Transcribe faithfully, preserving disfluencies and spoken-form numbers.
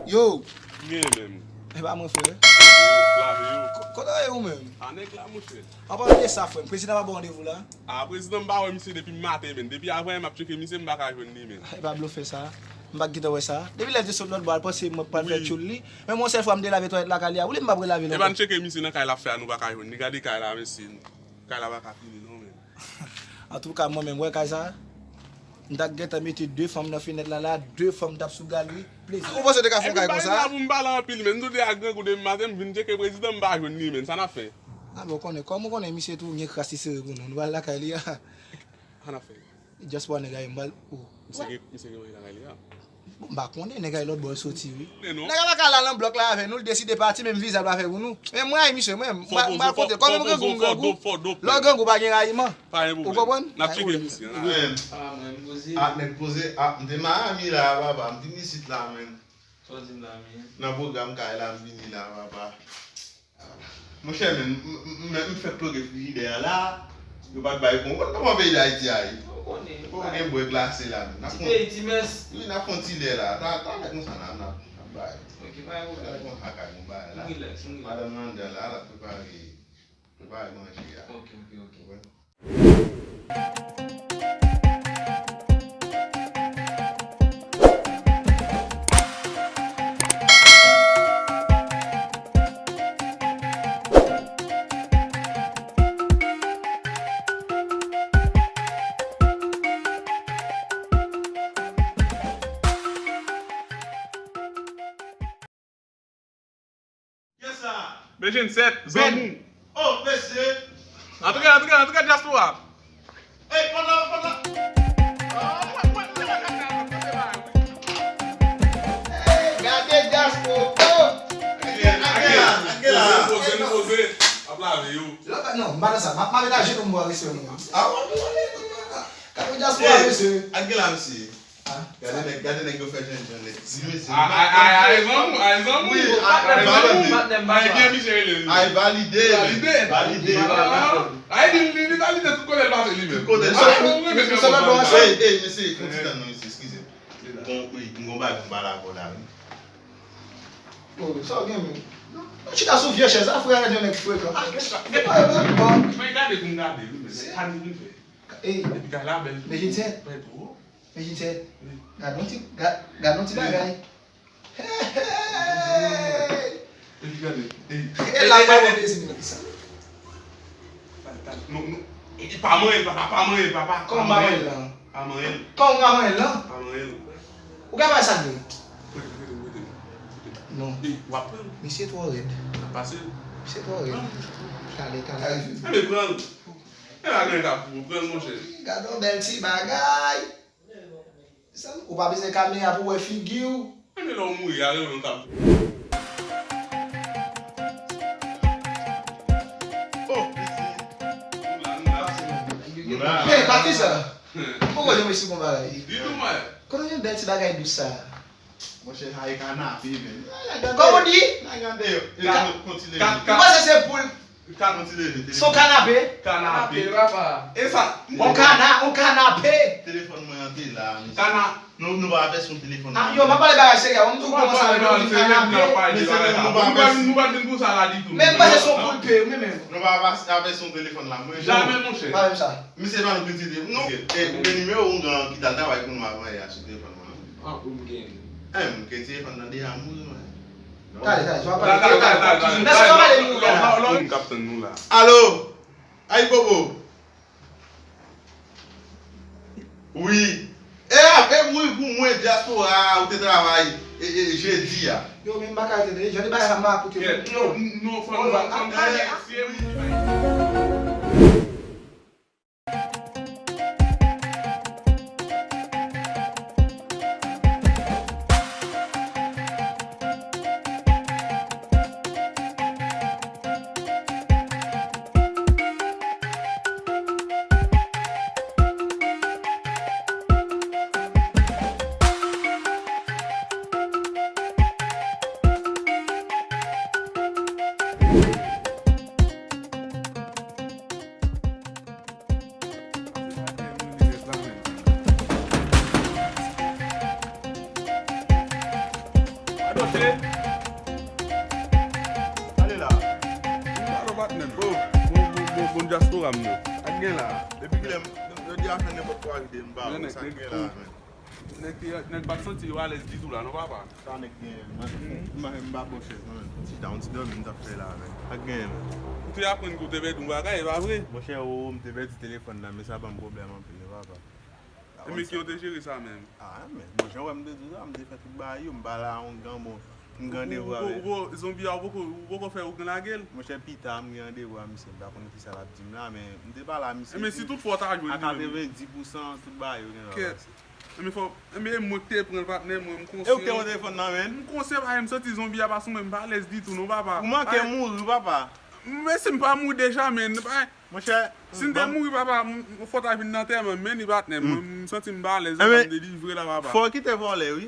Yo! Ki genyen menm? E pa mwen, frè. Yo, lave yo. Ko-, kote w ye ou menm? A nèg la, monchè. An palan de sa, frè m, prezidan pa ba w randevou la? A, prezidan m pa wè misye depi maten, menm. Depi avan yè m ap tcheke misye, m pa ka jwenn li, menm. E pa blofè sa. M pa t gentan wè sa. Depi lè l te sot lòt bò al panse m pral fè tchoul li. Men m yon sèl fwa m te lave twalèt lakay li a. Ou li m pa prale lavé non. E pa n tcheke misye nan kay l ap fè a, nou pa ka jwenn li. Gade kay la, mesye. Kay la pa ka fini non, menm. Antouka, mwen menm, wè kay sa? M t ap gentan mete de fanm nan fenèt la, la, de fanm t ap sou galri. Plezi. Ou panse w te ka fè yon kay konsa? Epi bagay la pou m pale anpil, menm. M tou de ak grangou depi maten, m vin tcheke prezidan, m pa jwenn li, menm. Sa n ap fè? A bon, konnen, kòman w konnen misye tou gen kras li sere pou nou? Nou pral lakay li a. Sa n ap fè? Dyaspora nèg a ye, m pral, oh. Misye gen, misye gen manje lakay li a. Bon, m pa konnen, nèg a ye lòt bò l soti, wi. Men non. Nèg a pa ka la nan blòk la avè nou, l deside pati, menm viza l pa fè pou nou. Men mwen, ay, misye, mwen, m pa, m pa konte l. Kòm m grangou, m grangou. Lè w grangou, pa gen rayiman. Pa gen pwoblèm. Ou konprann? N ap tcheke misye. Menm. A, mwen, m poze. A, nèg poze. A, m te Miami la, papa. M vin isit la, menm. Sa w di m la, menm? Nan pwogram kay la, m vini la, papa. Monchè, men, m, m, m, m fèk plore frijidè a la, yo pa t bay pou mwen. Ou konn kòman peyi Dayiti a ye? Ou konnen. Ou gen bwè glase la, men. Ti peyi, ti mès. Wi, n ap fè yon ti lè la. Ta, talè konsa, n ap, n ap, n ap bay. Ok, pa gen pwoblèm. Talè konsa, ka gen bagay la. M relax, m relax. Madanm nan anndan la, l ap prepare, prepare manje a. Ok, ok, ok. Ou konprann? Kiyès sa? B G N sèt, zanmi. Oh, mesye. Antre, antre, antre, dyaspora. Ey, pandan, pandan. Ey, gade dyaspora. Antre la, antre la. Poze, poze, poze. Ap lave yo. Non, m pa nan sa. M ap, m ap met ajenou m bò respè nou. A, w ap lave tout bagay. Gade dyaspora, mesye. Antre la, mesye. Gade nèg, gade nèg yo fè jènjan nèg. Si mesye. Ay, ay, ay, zanmi, ay, zanmi. Wi, ay, valide. Ay, gen misye rele. Ay, valide. Valide. Valide. Ay, li, li, li valide tout kote l pase li menm. Tout kote l pase. Ey, ey, mesye, fè yon ti tann non, mesye, eskize m. Bon, wi, m gon bagay pou m pale avè w la, wi. Oh, sa w gen menm? Nou chita sou vye chèz la, frè, yon nèg frekan. Ah, men gade pou m gade, wi, men sa nou vin fè. Ey, epi kay la bèl. Men Jensèt. Bèl twòp. Men Jensèt. Wi. Gad yon ti, gad, gad yon ti bagay. Hey, hey. Epi gade. Ey. E la pa mwen dezi mil sa. Non, non. E pa manyen l, papa, pa manyen l, papa. Kòman pa manyen l lan? Pa manyen l. Kòman pa manyen l lan? Pa manyen l. Ou ka bay sa gen? Prete, prete, prete. Non. Ey, w ap pran l. Misye twò rèd. N ap pase l. Misye twò rèd. Talè, talè. Ann pran l. E pa gen ka pou ou pran l, monchè. Gade yon bèl ti bagay. Ou pa bezwen kamera pou wè figi w. Enben lè w mouri a, lè w ka. Oh, mesye. Nou la, nou la. Nou la. Hey, pa ki sa? Poko janm resi bon bagay. Ditou, mwen. Kote w jwenn bèl ti bagay dous sa? Monchè, sa e kanape, men. Kòman w di? N a gade yo. E ka-, ka-, ka-, ou panse se poul? Ka-, se yon kanape? Kanape. Kanape, papa. E sa? On kana-, on kanape. Telefòn mwen an te la, mesye. Kana-, nou, nou pa vèsyon telefòn la. Ah, yo, m ap pale bagay serye. Ou m tou kòmanse avè nou di kanape. Mesye, nou pa vèsyon. Nou pa vin pou sa la ditou. Men m panse se yon poul pe, wi, men. Nou pa vèsyon telefòn la, mwen. Jamè, monchè. Pa menm sa. Misye pa nan kritike. Non. E, ou gen nimewo oungan ki t al travay pou nou avan yè a sou telefòn mwen an? Ah, ou gen. Eh, m kritike fanm nan deja mouri, mwen. Talè, talè, sa va pale. Talè, talè, talè, talè. Mèsi, sa va pale nou la. Lòm k ap tann nou la. Alo! Ayibobo! Wi. E, a, e, wi, pou mwen, dyaspora, ou te travay, e, e, jedi a. Yo, men m pa ka tande, jan de bagay sa m pa ka koute. Non, non, fanm, fanm, fanm, Ale la. Alo, patnè m. Bon, bon, bon, bon, bon dyaspora m yo. Ak gen la. Depi kilè m, jodi a fè nenpòt kwa vide m pa wè sa gen la, men. Nèg te, nèg pa t santi yo alèz ditou la, non, papa? Sa nèg genyen, man. M pa, m pa bon chèz, non, men. Ti down, ti dòmi, m t ap fè la, men. Sa k genyen, men? Ou te aprann ke w te pèdi yon bagay, e pa vre? Monchè, o, m te pèdi telefòn nan, men sa ban m pwoblèm anpil, wi, papa. E men ki yo te jere sa menm? Ah, men, bon, jan w wè m te di w la, m te fè tout bagay yo, m pale a yon gran, bon, m gen randevou avè l. Ou poko, zonbi a, ou poko, ou poko fè ou gen lage l? Monchè, pita, m gen randevou a misye, m pa konn kisa l ap di m la, men m te pale a misye. E men si tout fwa w ta jwenn li menm? A katrevenndis pousan, tout bagay yo genlè pase. Kèt. E men fò, e men e mwen ki te pran l, patnè, mwen, m konsyan. E ou ki te pran telefòn nan men l? M konsyan, pa, m santi zonbi a pa sou mwen, m pa alèz ditou, non, papa. Ou manke mouri, papa. Men si m pa mouri deja, men, pa, monchè, si m te mouri, papa, m, m, fò w ta vin nan antèman m, men li patnè m, m santi m pa alèz, m delivre la, papa. Fò w kite vòlè, wi.